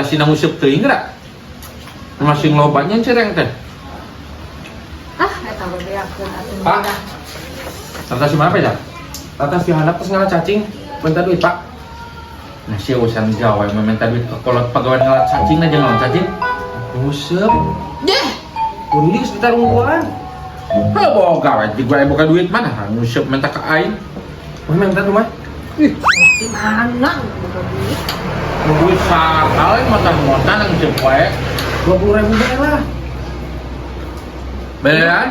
Retasina nguseup teuing geura. Masih lobanya cireng teh. Ah, eta we beakeun atuh. Pak. Retas mana Pak? Atas dihandap terus ngalah cacing. Minta duit, Pak. Nah, sia urusan gawe minta duit ke kolot pegawai ngalah cacing aja ngalah cacing. Nguseup. Deh, Kundi geus ditarungguan. heuh bawa gawe di gua boga duit mana nguseup minta ke aing. Wah, minta tuh mah. Ih, Di mana boga duit? duit sakal motan-motan nguseup wae. 20 ribu bae lah. Beneran?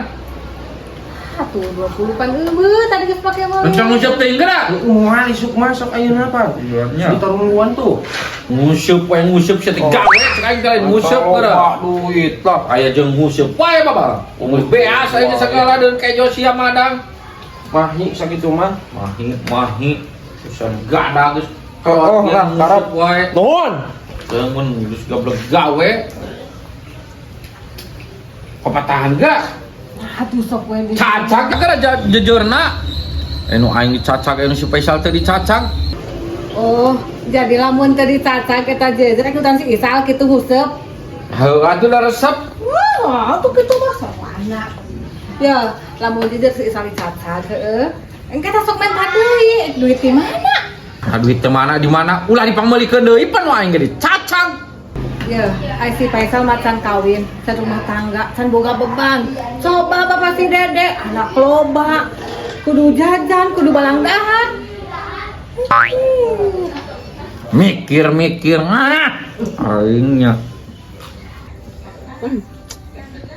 Atuh 20 pan eueuh tadi geus pake meuli. Kencang nguseup teuing geura. Moal isuk masuk ayeuna, Pak. Iya. Ditarungguan tuh. Nguseup wae nguseup sia teh Oh. gawe cek aing teh lain nguseup geura. Loba duit lah. Aya jeung nguseup wae bapak. Geus beas aing teh sagala deun kejo sia madang. Mahi sakitu mah. Mahi, mahi. Susah gada geus. Oh, lah, karep. Wae. Nuhun. Mun geus gablek gawe. Kepatahan gak? Atuh sok we di. Cacak geura jujurna. Anu aing dicacak, anu si Faisal teh dicacak. Oh, jadi lamun teu dicacak eta jejer ikutan si Isal kitu nguseup. Heuh atuh da resep. Wah, atuh kitu mah sowana. Ya, lamun jejer si Isal dicacak heeh. Engke teh sok menta deui, duit di mana? Nah, duit teh mana di mana? Ulah dipangmeulikeun deui pan aing ge dicacak. Ya, ai si Faisal macan kawin, can rumah tangga, can boga beban. Coba bapak si Dede, anak loba, kudu jajan, kudu balang dahar. Mikir-mikir ah aingnya.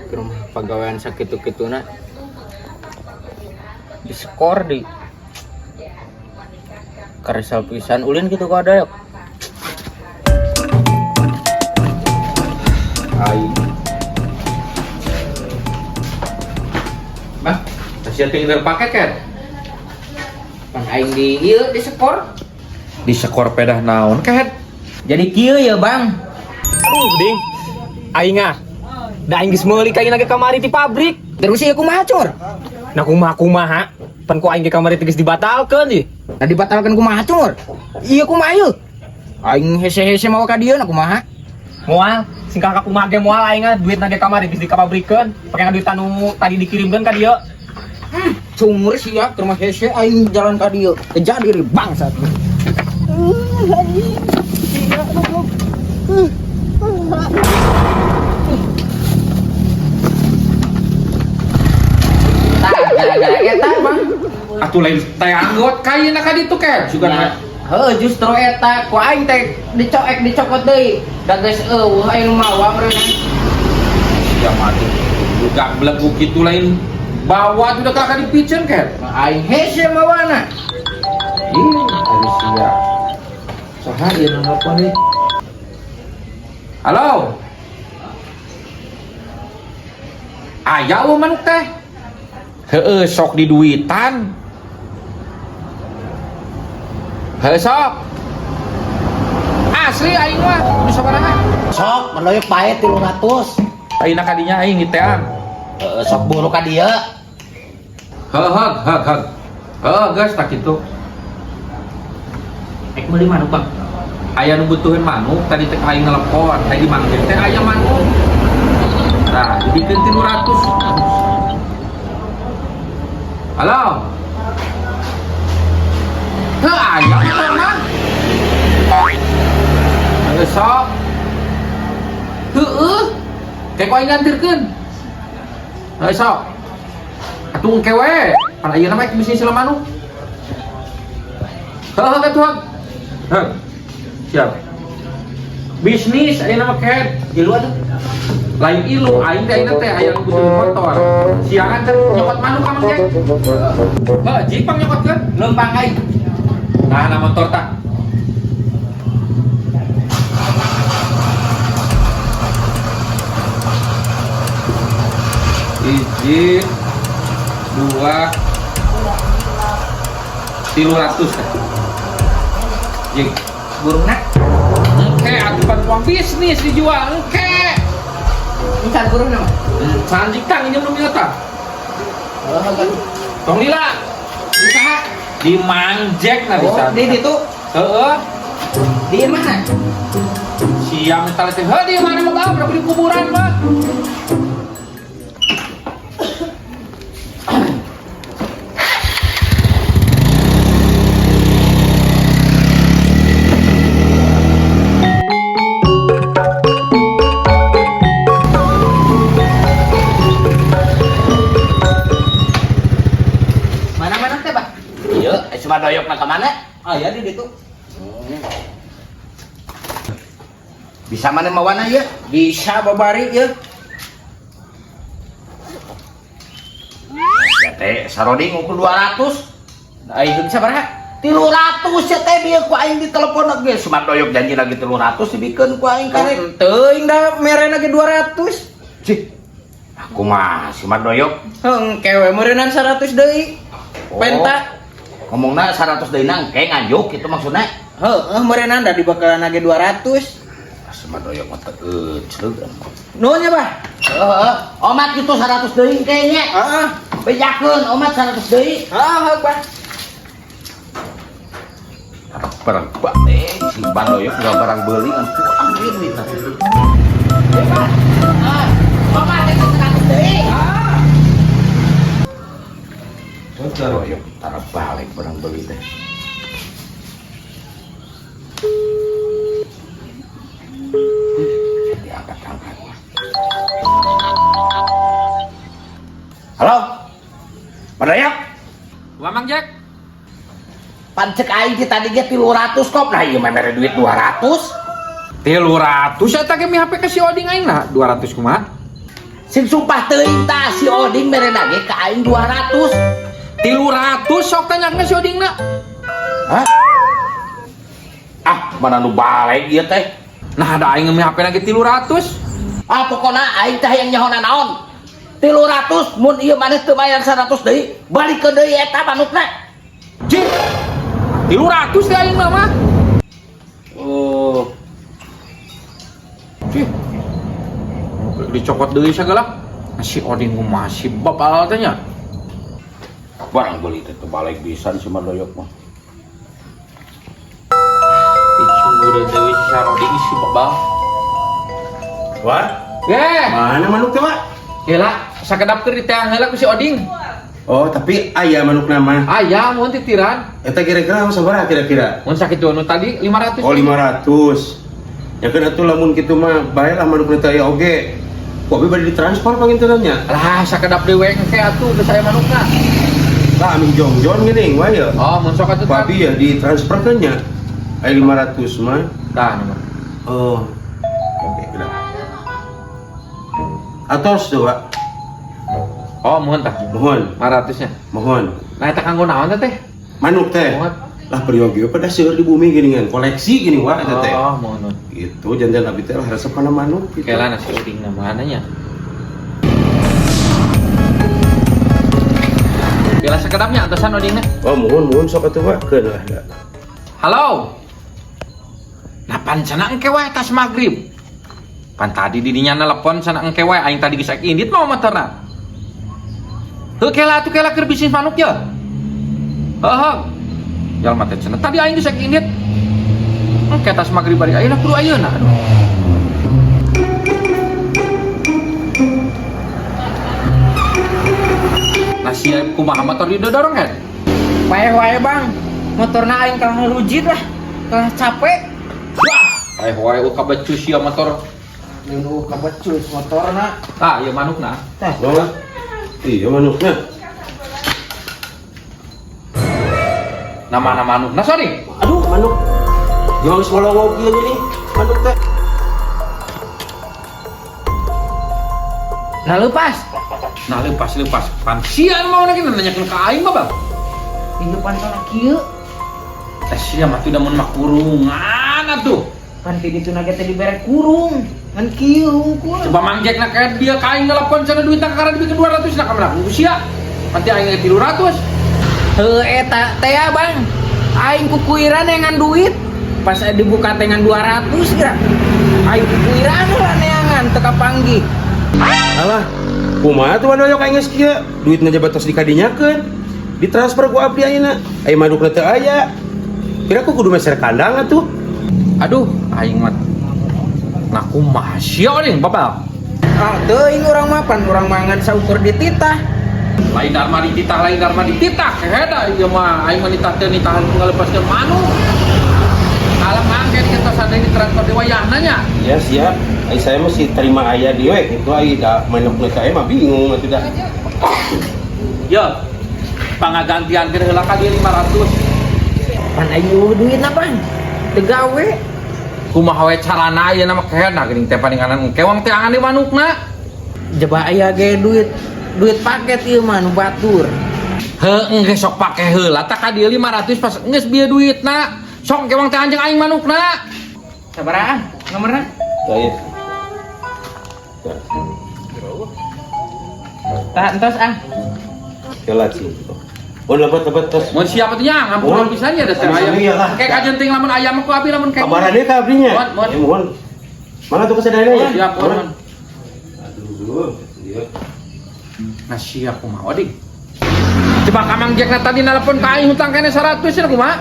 Ke rumah pegawaian sakitu-kituna di skor di karisal pisan ulin gitu kok ada Aing. Bah, sia tinggal paket kan? Pan aing di ieu di skor. Di skor pedah naon kehet? Jadi kieu ya, Bang. Ding. Aing ah. Da aing geus meuli kain lagi kamari ti pabrik. Terus ieu kumaha, Cur? Nah kumaha kumaha? Pan ku aing ge kamari teh geus dibatalkeun ih. Nah dibatalkan kumaha, Cur? Iya kumaha ieu? Aing hese-hese mau ka dieu na kumaha? Moal, singkah ka kumaha ge moal aing ah duit ge kamari geus dikapabrikeun. Pake duit anu tadi dikirimkeun ka dieu. Cumur sia ke rumah hese aing jalan ka dieu. Kejar diri bangsat. Tah, gara-gara eta, Bang. Atuh lain teh anggot kaina ka ditu kehet. Sugan Nah, heuh justru eta ku aing teh dicoek dicokot deui. Da geus eueuh aya nu mawa meureun. Ya mati. Gablek ku kitu lain bawa tuh udah kakak dipiceun kehet. Aing hese mawana. Ih, ari sia. Saha ieu nu nelpon deui? Halo. Aya eueuh manuk teh. Heueuh sok diduitan. Heueuh sok. Asli aing mah kudu sabaraha. Sok, meloy pae 300. Ayeuna ka dinya aing ngitean. Heeh, sok buru ka dieu. Heuh heug heug heug. Heuh geus tak kitu. Ek meuli manuk, Bang. Aya nu butuhin manuk tadi teh aing nelepon, tadi manggil teh aya manuk. Nah, dibikeun 300. Halo. Heuh aya motor mah. Heuh sok. Heueuh. Kayak ku aing ngantirkeun. Heuh sok. Atuh engke we. Pan ayeuna mah bisnis sila manuk. Heuh heuh atuh. Heuh. Siap. Bisnis ayeuna mah kehet. Ilu atuh. Lain ilu aing teh ayeuna teh aya nu butuh motor. Siangan teh nyokot manuk ka Mang Jack. Heuh, jipang nyokotkeun. Leumpang aing. Nah, na motor tah. Hiji, dua, 300 teh. Jing. Burungna Engke atuh pan uang bisnis dijual engke. encan burungna mah. Cantik tang ini belum nyata. Heuh heuh. Tong lila Di saha? di Mang Jack nah Oh, bisa. di ditu. Heeh. Di mana? Siang misalnya teh, heuh di mana mau bawa di kuburan mah. Mana-mana teh, Bah? Iya, cuma doyok na kemana? Ah, ya di ditu. Bisa mana mawana ya? Bisa babari ya. Ya teh, saroding ukur 200. Aing bisa sabaraha? 300 ya teh bieu ku aing ditelepon ge. Cuma doyok janji lagi 300 dibikeun ku aing karek. Teuing da merena ge 200. Cih. Aku mah si Doyok Heng kewe meureunnan 100 deui. Penta. Ngomongna 100 deui nang ke nganjuk gitu maksudna. Heuh, meureunnan da dibakalan ge 200. Si Doyok mah teu euceug. Nuhun nya, Bah. Heeh, omat gitu 100 deui kayaknya. Heeh. Bejakeun omat 100 deui. Heeh, heug, Bah. Barang balik si Bandoyok nggak barang beli kan kurang duit duitna. Omat itu 100 deui. Doyok tara balik barang beli teh. Diangkat-angkat. Halo? Bandoyok? Wah Mang Jack. Pancek aing ti tadi ge 300 kop. Nah ieu mah mere duit 200. 300 eta ge mi HP ke si Oding aing nah 200 kumaha? Sing sumpah teuing tah si Oding merena ge ka aing 200. 300 sok tanya ke si Oding na. Hah? Ah, mana nu balik ieu teh? Nah ada aing mi HP lagi 300. Ah, pokona aing teh hayang nyaho naon. 300 mun ieu maneh teu bayar 100 deui, balik ke deui eta manukna. Cih. 300 teh aing mah. Oh, Cih. Dicokot deui sagala. Nah, si Oding masih babal teh nya. Barang beli teh teu balik pisan si Doyok mah. Dicunggureun deui si Saroding si babal. Wah, Eh, mana manuk teh, Wak? Heula sakedap keur diteang heula ku si Oding. Oh, tapi aya manuk nama. Aya mun titiran. Eta kira-kira sabaraha kira-kira? Mun sakit nu tadi 500. Oh, 500. Ya kan atuh lamun kitu mah bae lah manuk teh aya oge. Ku abi bade ditransfer panginten nya. Lah sakedap deui we engke atuh geus aya manukna. Lah aming jongjon geuning wae ya. Oh, mun sok atuh Ku abi ya ditransferkeun nya. Aya 500 mah. Tah nomor. Oh. Oke, udah. Atos tuh, Pak. Oh, mohon tah. Mohon, 500 nya. mohon. Nah, eta kanggo naon teh? Manuk teh. Mohon. Lah peryogi pada seueur di bumi geuningan, koleksi gini wah eta teh. Oh, mohon. Gitu jangan abi teh lah resep kana manuk gitu. Kela nasi uding namanya nya. Kela sakedapnya antosan odingna. Oh, mohon mohon sok atuh Pak, keun lah da. Halo. Nah, pan cenah engke wae tas magrib. Pan tadi didinya nelepon cenah engke wae aing tadi geus indit mau motorna. Heuh kela atuh kela keur bisnis manuk ye. Heuh. Jalma teh cenah tadi aing geus indit. Engke tas magrib bari ayeuna kudu ayeuna. Aduh. Nah, sia kumaha motor didorong kan? Paeh wae, Bang. Motorna aing kalah rujit lah. Kalah capek. Wah, paeh wae uka becus sia motor. Nunggu kabecus motorna. Ah, ieu manukna. Tah. Oh, iya manukna. Nama-nama manukna sorry. Aduh, manuk. Jangan geus ngolowok ieu geuning manuk teh. Nah lepas. Nah, lepas lepas. Pan sia mau lagi nanyakeun ka aing mah, Bang. Ieu pan salah kieu. Eh sia mah tuh da mun mah kurungan atuh. Pan ti ditu na ge teh dibere kurung. Ngan kieu hungkul. Coba Mang Jack nak kayak dia ka aing nelpon cenah duit kakara dibikin 200 nah kamana ku sia. Nanti aing ge 300. Heuh eta teh ya, Bang. Aing kukuiran neangan duit. Pas dibuka teh ngan 200 geura. Aing kukuiran lah neangan teu kapanggih. Alah, kumaha tuh Doyok aing geus kieu? Duitna aja batas dikadinyakeun. Ditransfer ku abdi ayeuna. Aya manukna teu aya. Kira aku kudu meser kandang atuh. Aduh, aing mah Nah, kumaha sia nih, Bapak? Ah, teuing urang mah, pan urang mangan saukur dititah. Lain darma dititah, lain darma dititah. Keheda ieu mah aing mah nitah teh nitahan ngalepaskeun manuk. Alam mangke kita sadaya ditransfer di wayahna nya. Ya siap. Ai saya mah sih terima aya di we gitu, ai da manuk ka mah bingung atuh da. Yo. Pangagantian keur heula ka dieu 500. Pan aing eueuh duitna, Bang. Teu gawe. Kumaha we carana ayeuna mah, keheda geuning teh paninganan engke wang teh angan di manukna. Jaba aya ge duit duit paket ieu mah nu batur. Heuh, engke sok pake heula tah ka dieu 500, pas geus bieu duitna. Sok engke wang teh anjing aing manukna. Sabaraha nomorna? Tah ieu. Tah, entos ah. Heula sih. Oh, lebet lebet tos. Mun siapa tuh nya ngampun Mohon. pisan nya da teh Sami-sami ayam. ya lah. Kayak kajenting lamun ayam mah ku abi lamun kayak. Kabaran deui ka abdinya. Mohon, mohon. Ya, mohon. Mana tuh kesadayana ya? Siap, mohon. Aduh, iya. Nah, siap kumaha oding. Coba ka Mang Jack na tadi nelpon ka aing hutang kene 100 ya kumaha?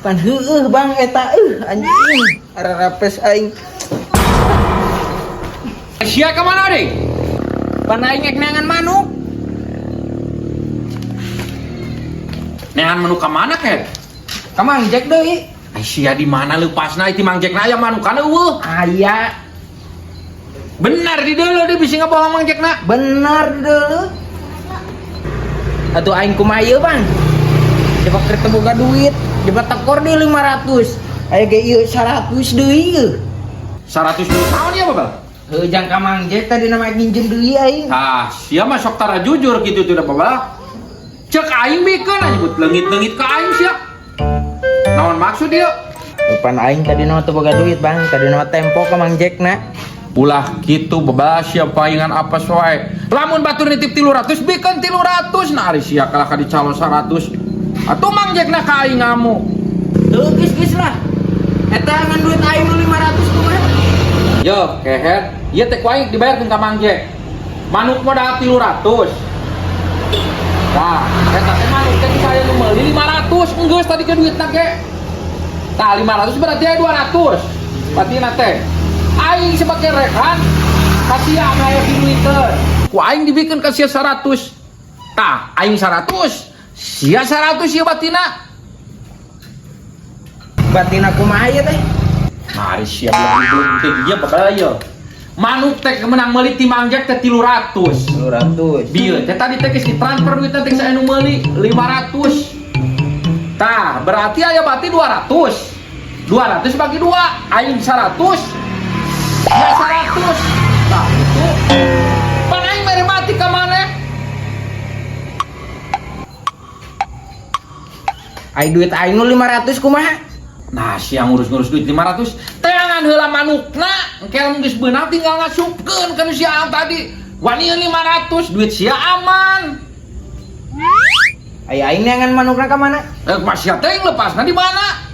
Pan heueuh, Bang, eta anjing. Ararapes aing. Sia ka mana oding? Pan aing ek neangan manuk. Neangan manuk ka mana ket? Ka Mang Jack deui. Ai sia di mana leupasna ti Mang Jack na aya manukana eueuh? Aya. Benar di deuleu dia bisi ngabohong Mang Jack na. Bener deuleu. Atuh aing kumaha ieu, Bang? Coba keur teu boga duit, coba tekor deui 500. Aya ge ieu 100 deui ieu. 100 dulu tahun ya, Babal? Heuh, jang ka Mang Jack tadi nama nginjem deui aing. Ah, sia mah sok tara jujur gitu tuh Babal. Cek aing bikeun nyebut leungit-leungit ka aing sia. Naon maksud dia? Pan aing tadi nama teu boga duit, Bang. Tadi nama tempo ka Mang Jack na. Ulah gitu bebas sia paingan apa wae. Lamun batur nitip 300 bikeun 300, nah ari sia kalah ka dicalo 100. Atuh Mang Jack na ka aing ngamuk. Tuh geus geus lah. Eta ngan duit aing nu 500 kumaha? Yo, kehet. Ieu teh ku aing dibayarkeun ka Mang Jack. Manuk modal 300. Tah, eta teh manuk teh saya nu meuli 500, enggeus tadi ke duitna ge. Tah, 500 berarti aya 200. Batina teh. Aing sebagai rekan ka sia anu aya diduiteun. Ku aing dibikeun ka sia 100. Tah, aing 100, sia 100 ieu batina. Batina kumaha ieu teh? Nah, ari sia belum teh ieu bakal ieu. Manuk teh menang meuli ti Mang Jack teh 300. 300. Bieu teh tadi teh geus ditransfer duitna teh saya nu meuli 500. Tah, berarti aya bati 200. 200 bagi 2, aing 100. Ya 100. Tah, itu. Pan aing mere mati ka maneh. Ai duit aing nu 500 kumaha? Nah, sia ngurus-ngurus duit 500, teangan heula manukna, engke lamun geus beunang tinggal ngasupkeun ka nu sia tadi. Wani 500, duit sia aman. Ai aing neangan manukna ka mana? Eh, mas sia teh lepasna di mana?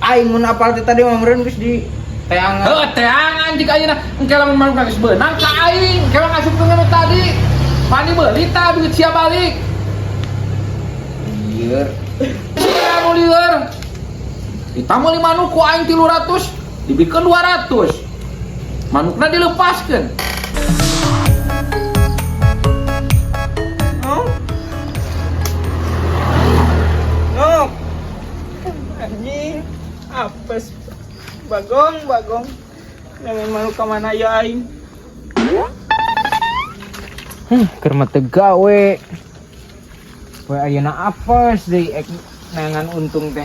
Aing mun apal teh tadi mah meureun geus di teangan. Heuh, teangan jika ayeuna engke lamun manukna geus beunang ka aing, engke mah ngasupkeun ka nu tadi. Mani meuli tah duit sia balik. Lieur. Sia nu lieur. Kita meuli manuk ku aing 300, dibikeun 200. Manukna dilepaskeun. Nok. Anjing, apes. Bagong, bagong. Jangan malu ka mana ya aing. Keur mah teu gawe. Poe ayeuna apes deui ek neangan untung teh.